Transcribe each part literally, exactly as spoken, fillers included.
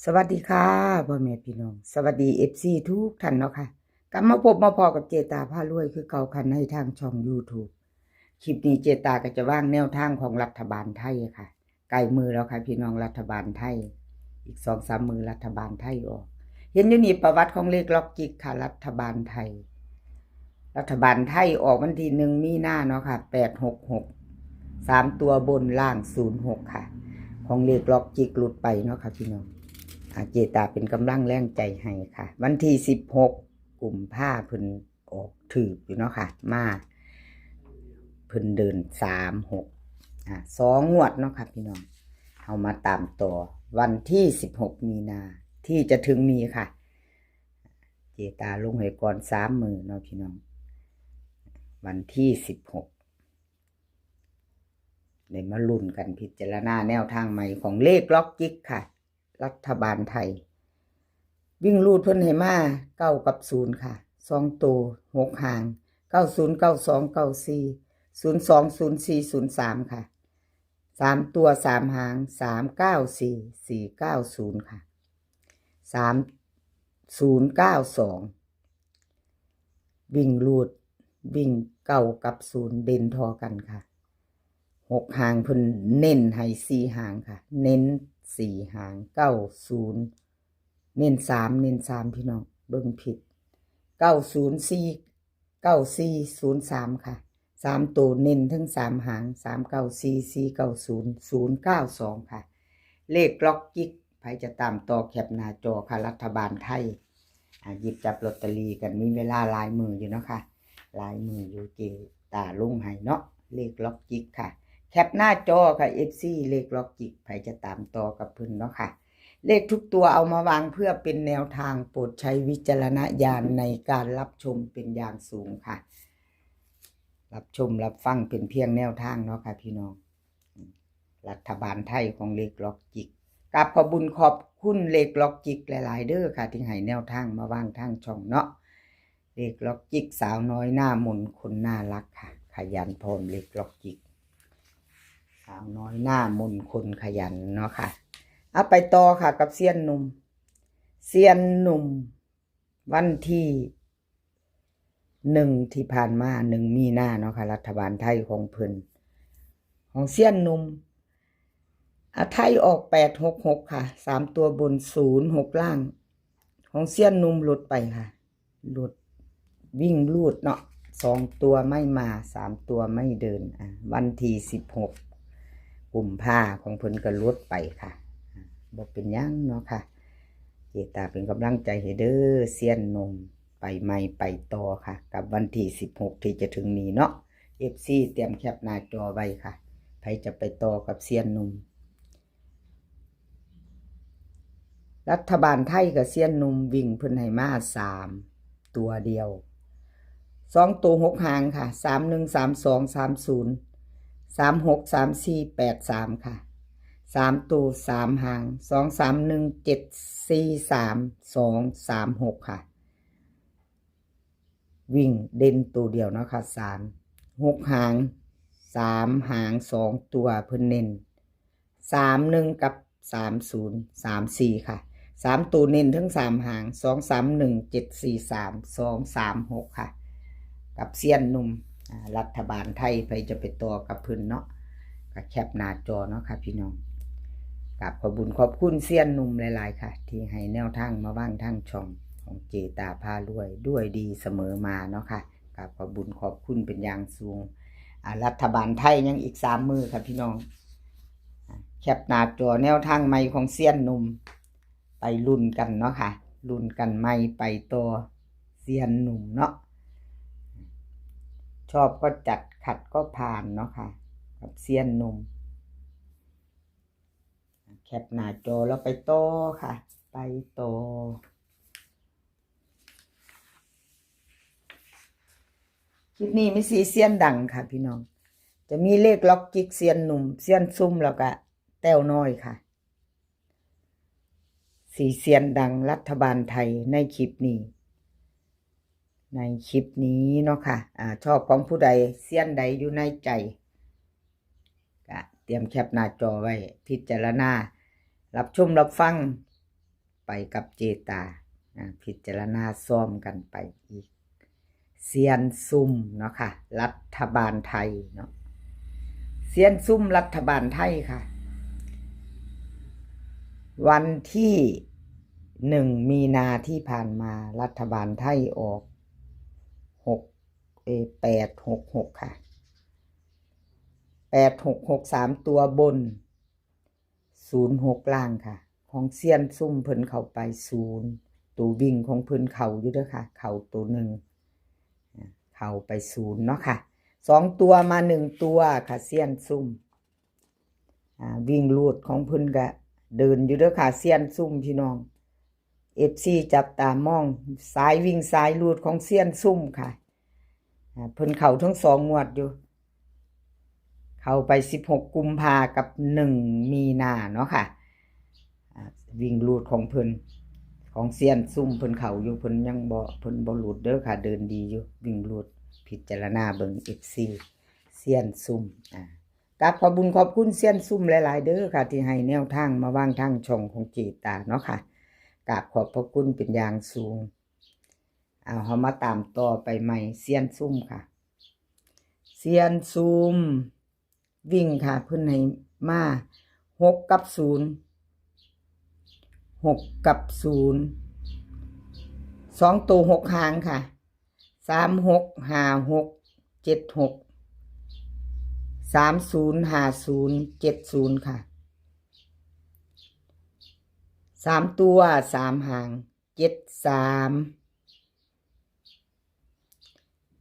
สวัสดีค่ะพ่อแม่พี่น้อง สวัสดี เอฟซี ทุกท่านเนาะค่ะ กลับมาพบมาพ้อกับเจตาพารวยคือเก่าค่ะ ในทางช่อง YouTube คลิปนี้เจตาก็จะวางแนวทางของรัฐบาลไทยค่ะ ใกล้มือแล้วค่ะพี่น้อง รัฐบาลไทย อีกสองสามมือรัฐบาลไทยออก เห็นอยู่นี่ประวัติของเลขล็อกจิกค่ะ รัฐบาลไทย รัฐบาลไทยออกวันที่หนึ่งมีนาเนาะค่ะ แปดหกหก สามตัวบนล่างศูนย์หกค่ะ ของเลขล็อกจิกหลุดไปเนาะค่ะพี่น้อง อ่า เจตาเป็นกำลังแรงใจให้ค่ะ วันที่สิบหกกุมภาเพิ่นออกถืกอยู่เนาะค่ะ มา เพิ่นเดินสามหก อ่า สองงวดเนาะค่ะพี่น้อง เอามาตามต่อวันที่สิบหกมีนาที่จะถึงนี้ค่ะ เจตาลงให้ก่อนสามมื้อเนาะพี่น้อง วันที่สิบหก ได้มาลุ้นกันพิจารณาแนวทางใหม่ของเลขล็อกจิกค่ะ รัฐบาลไทย วิ่งรูดเพิ่นให้มาเก้ากับศูนย์ค่ะ สองตัวหกหาง เก้าศูนย์ เก้าสอง เก้าสี่ ศูนย์สอง ศูนย์สี่ ศูนย์สามค่ะ สามตัวสามหาง สามเก้าสี่ สี่เก้าศูนย์ค่ะ สามศูนย์เก้าสอง วิ่งรูด วิ่งเก้ากับศูนย์เด่นทอกันค่ะ หกหางเพิ่นเน้นให้สี่หางค่ะ เน้นสี่หาง เก้าศูนย์ เน้นสาม เน้นสามพี่น้อง เบิ่งผิด เก้าศูนย์สี่ เก้าสี่ ศูนย์สามค่ะ สามตัวเน้นทั้งสามหาง สามเก้าสี่ สี่เก้าศูนย์ ศูนย์เก้าสองค่ะ เลขล็อกจิก ไผจะตามต่อแคปหน้าจอค่ะ รัฐบาลไทย อ่า หยิบจับลอตเตอรี่กัน มีเวลาหลายมื้ออยู่เนาะค่ะ หลายมื้ออยู่ เจตาลงให้เนาะ เลขล็อกจิกค่ะ แคปหน้าจอค่ะ เอฟซี เลขล็อกจิก ไผจะตามต่อกับเพิ่นเนาะค่ะ เลขทุกตัวเอามาวางเพื่อเป็นแนวทาง โปรดใช้วิจารณญาณในการรับชมเป็นอย่างสูงค่ะ รับชมรับฟังเป็นเพียงแนวทางเนาะค่ะพี่น้อง รัฐบาลไทยของเลขล็อกจิก กราบขอบบุญขอบคุณเลขล็อกจิกหลายๆเด้อค่ะ ที่ให้แนวทางมาวางทางช่องเนาะ เลขล็อกจิกสาวน้อยหน้ามนคนน่ารักค่ะ ขยันพร้อมเลขล็อกจิก สาวน้อยหน้ามนคนขยันเนาะค่ะ เอาไปต่อค่ะกับเซียนหนุ่ม เซียนหนุ่ม วันที่หนึ่งที่ผ่านมา หนึ่งมีนาเนาะค่ะ รัฐบาลไทยของเพิ่น ของเซียนหนุ่ม อ่ะ ไทยออกแปดหกหกค่ะ สามตัวบนศูนย์หกล่าง ของเซียนหนุ่มหลุดไปค่ะ หลุด วิ่งรูดเนาะ สองตัวไม่มา สามตัวไม่เดิน อ่ะ วันที่สิบหกกุมภาของเพิ่นก็หลุดไปค่ะ อ่ะ บ่เป็นหยังเนาะค่ะ เจตาเป็นกำลังใจให้เด้อ เซียนหนุ่ม ไปใหม่ไปต่อค่ะ กับวันที่สิบหกที่จะถึงนี้เนาะ เอฟซี เตรียมแคปหน้าจอไว้ค่ะ ไผจะไปต่อกับเซียนหนุ่ม รัฐบาลไทยกับเซียนหนุ่มวิ่งเพิ่นให้มาสามตัวเดียว สองตัวหกหางค่ะ สามหนึ่ง สามสอง สามศูนย์ สามหก สามสี่ แปดสามค่ะ สามตัวสามหาง สองสามหนึ่ง เจ็ดสี่สาม สองสามหกค่ะ วิ่งเด่นตัวเดียวเนาะค่ะ สาม หกหาง สามหาง สองตัวเพิ่นเน้น สามหนึ่ง กับ สามศูนย์ สามสี่ค่ะ สามตัวเน้นทั้งสามหาง สองสามหนึ่ง เจ็ดสี่สาม สองสามหกค่ะ กับเซียนหนุ่ม อ่า รัฐบาลไทย ไผจะไปต่อกับเพิ่นเนาะ ก็แคปหน้าจอเนาะค่ะพี่น้อง กราบขอบบุญขอบคุณเซียนหนุ่มหลายๆค่ะ ที่ให้แนวทางมาวางทางช่องของเจตาพารวยด้วยดีเสมอมาเนาะค่ะ กราบขอบบุญขอบคุณเป็นอย่างสูง อ่า รัฐบาลไทยยังอีกสามมื้อค่ะพี่น้อง อ่า แคปหน้าจอแนวทางใหม่ของเซียนหนุ่ม ไปลุ้นกันเนาะค่ะ ลุ้นกันใหม่ไปต่อ เซียนหนุ่มเนาะ ชอบก็จัด ขัดก็ผ่านเนาะค่ะ กับเซียนหนุ่ม แคปหน้าจอแล้วไปต่อค่ะ ไปต่อ คลิปนี้มีสี่เซียนดังค่ะพี่น้อง จะมีเลขล็อกจิกเซียนหนุ่ม เซียนซุ่ม แล้วก็แต้วน้อยค่ะ สี่เซียนดังรัฐบาลไทยในคลิปนี้ ในคลิปนี้เนาะค่ะ อ่า ชอบของผู้ใด เซียนใดอยู่ในใจ ก็เตรียมแคปหน้าจอไว้ พิจารณา รับชมรับฟัง ไปกับเจตา อ่า พิจารณาซ่อมกันไปอีก เซียนซุ่มเนาะค่ะ รัฐบาลไทยเนาะ เซียนซุ่มรัฐบาลไทยค่ะ วันที่หนึ่งมีนาที่ผ่านมา รัฐบาลไทยออกหก เออ แปดหกหกค่ะ แปดหกหก สามตัวบน ศูนย์หกล่างค่ะ ของเซียนซุ่มเพิ่นเข้าไปศูนย์ ตัววิ่งของเพิ่นเข้าอยู่เด้อค่ะ เข้าตัวหนึ่ง อ่า เข้าไปศูนย์เนาะค่ะ สองตัวมาหนึ่งตัวค่ะ เซียนซุ่ม อ่า วิ่งรูดของเพิ่นก็เดินอยู่เด้อค่ะ เซียนซุ่มพี่น้อง เอฟซี จับตามอง สายวิ่งสายรูดของเซียนซุ่มค่ะ อ่า เพิ่นเข้าทั้งสองงวดอยู่ เข้าไปสิบหกกุมภากับหนึ่งมีนาเนาะค่ะ อ่า วิ่งรูดของเพิ่น ของเซียนซุ่มเพิ่นเข้าอยู่ เพิ่นยังบ่ เพิ่นบ่หลุดเด้อค่ะ เดินดีอยู่ วิ่งรูด พิจารณาเบิ่ง เอฟซี เซียนซุ่ม อ่า กราบขอบบุญขอบคุณเซียนซุ่มหลายๆเด้อค่ะ ที่ให้แนวทางมาวางทางช่องของเจตาเนาะค่ะ กราบขอบพระคุณเป็นอย่างสูง เอา เฮามาตามต่อไปใหม่ เซียนซุ่มค่ะ เซียนซุ่ม วิ่งค่ะ เพิ่นให้มาหกกับศูนย์ หกกับศูนย์ สองตัวหกหางค่ะ สามหก ห้าหก เจ็ดหก สามศูนย์ ห้าศูนย์ เจ็ดศูนย์ค่ะ สามตัวสามหาง เจ็ดสาม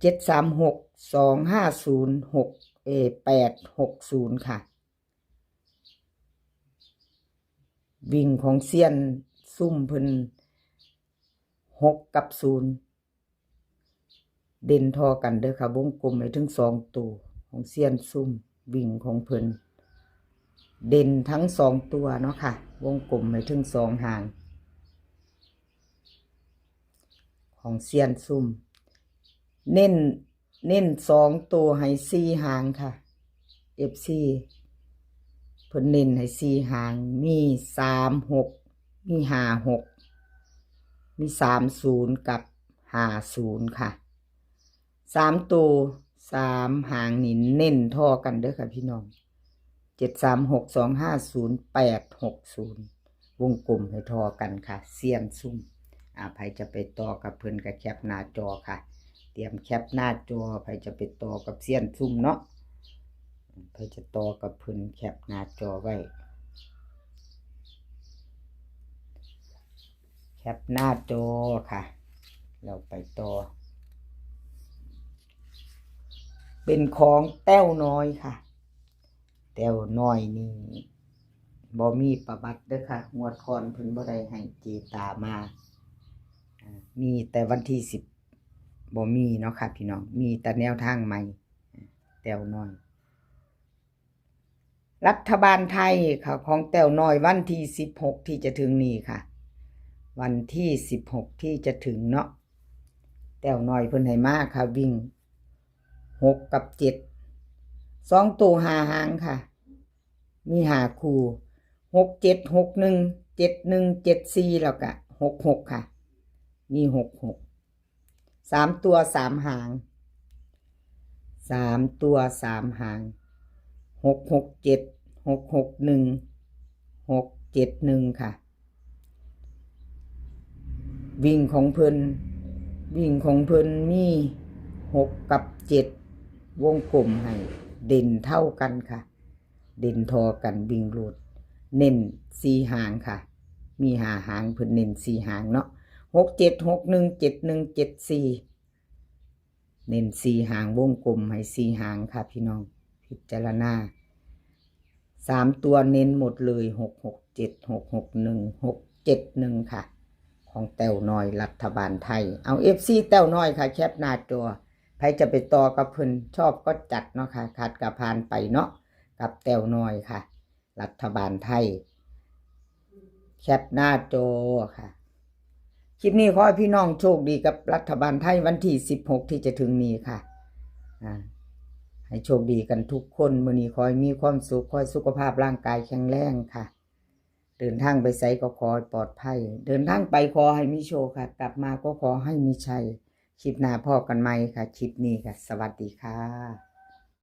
เจ็ดสามหก สองห้าศูนย์ หก เอ แปดหกศูนย์ค่ะ วิ่งของเซียนซุ่มเพิ่นหกกับศูนย์ เด่นท่อกันเด้อค่ะ วงกลมให้ถึงสองตัวของเซียนซุ่ม วิ่งของเพิ่นเด่นทั้งสองตัวเนาะค่ะ วงกลมให้ถึงสองหาง ของเซียนซุ่ม เน้น เน้นสองตัวให้สี่หางค่ะ เอฟซี เพิ่นเน้นให้สี่หาง มีสามหก มีห้าหก มีสามศูนย์กับห้าศูนย์ค่ะ สามตัวสามหางนี่เน้นท่อกันเด้อค่ะพี่น้อง เจ็ดสามหก สองห้าศูนย์ แปดหกศูนย์ วงกลมให้ท่อกันค่ะ เซียนซุ่ม อ่า ไผจะไปต่อกับเพิ่นก็แคปหน้าจอค่ะ เตรียมแคปหน้าจอ ไผจะไปต่อกับเซียนซุ่มเนาะ ไผจะต่อกับเพิ่นแคปหน้าจอไว้ แคปหน้าจอค่ะ เราไปต่อ เป็นของแต้วน้อยค่ะ แต้วน้อยนี่บ่มีประวัติเด้อค่ะ งวดก่อนเพิ่นบ่ได้ให้เจตามา อ่า มีแต่วันที่สิบ บ่มีเนาะค่ะพี่น้อง มีแต่แนวทางใหม่ แต้วน้อย รัฐบาลไทยค่ะ ของแต้วน้อยวันที่สิบหกที่จะถึงนี้ค่ะ วันที่สิบหกที่จะถึงเนาะ แต้วน้อยเพิ่นให้มาค่ะ วิ่งหกกับเจ็ด สองตัวห้าหางค่ะ มีห้าคู่ หกเจ็ด หกหนึ่ง เจ็ดหนึ่ง เจ็ดสี่ แล้วก็หกหกค่ะ มีหกหก สามตัวสามหาง สามตัวสามหาง หกหกเจ็ด หกหกหนึ่ง หกเจ็ดหนึ่งค่ะ วิ่งของเพิ่น วิ่งของเพิ่นมีหกกับเจ็ด วงกลมให้เด่นเท่ากันค่ะ เด่นท่อกันวิ่งรูด เน้นสี่หางค่ะ มีห้าหางเพิ่นเน้นสี่หางเนาะ หกเจ็ด หกหนึ่ง เจ็ดหนึ่ง เจ็ดสี่ เน้นสี่หาง วงกลมให้สี่หางค่ะพี่น้อง พิจารณา สามตัวเน้นหมดเลย หกหกเจ็ด หกหกหนึ่ง หกเจ็ดหนึ่งค่ะ ของแต้วน้อยรัฐบาลไทย เอา เอฟซี แต้วน้อยค่ะ แคปหน้าจอ ไผจะไปต่อกับเพิ่น ชอบก็จัดเนาะค่ะ ขัดก็ผ่านไปเนาะ กับแต้วน้อยค่ะ รัฐบาลไทย แคปหน้าจอค่ะ คลิปนี้ขอให้พี่น้องโชคดีกับรัฐบาลไทยวันที่สิบหกที่จะถึงนี้ค่ะ อ่า ให้โชคดีกันทุกคน มื้อนี้ขอให้มีความสุข ขอให้สุขภาพร่างกายแข็งแรงค่ะ เดินทางไปไสก็ขอให้ปลอดภัย เดินทางไปขอให้มีโชคค่ะ กลับมาก็ขอให้มีชัย คลิปหน้าพ้อกันใหม่ค่ะ คลิปนี้ค่ะ สวัสดีค่ะ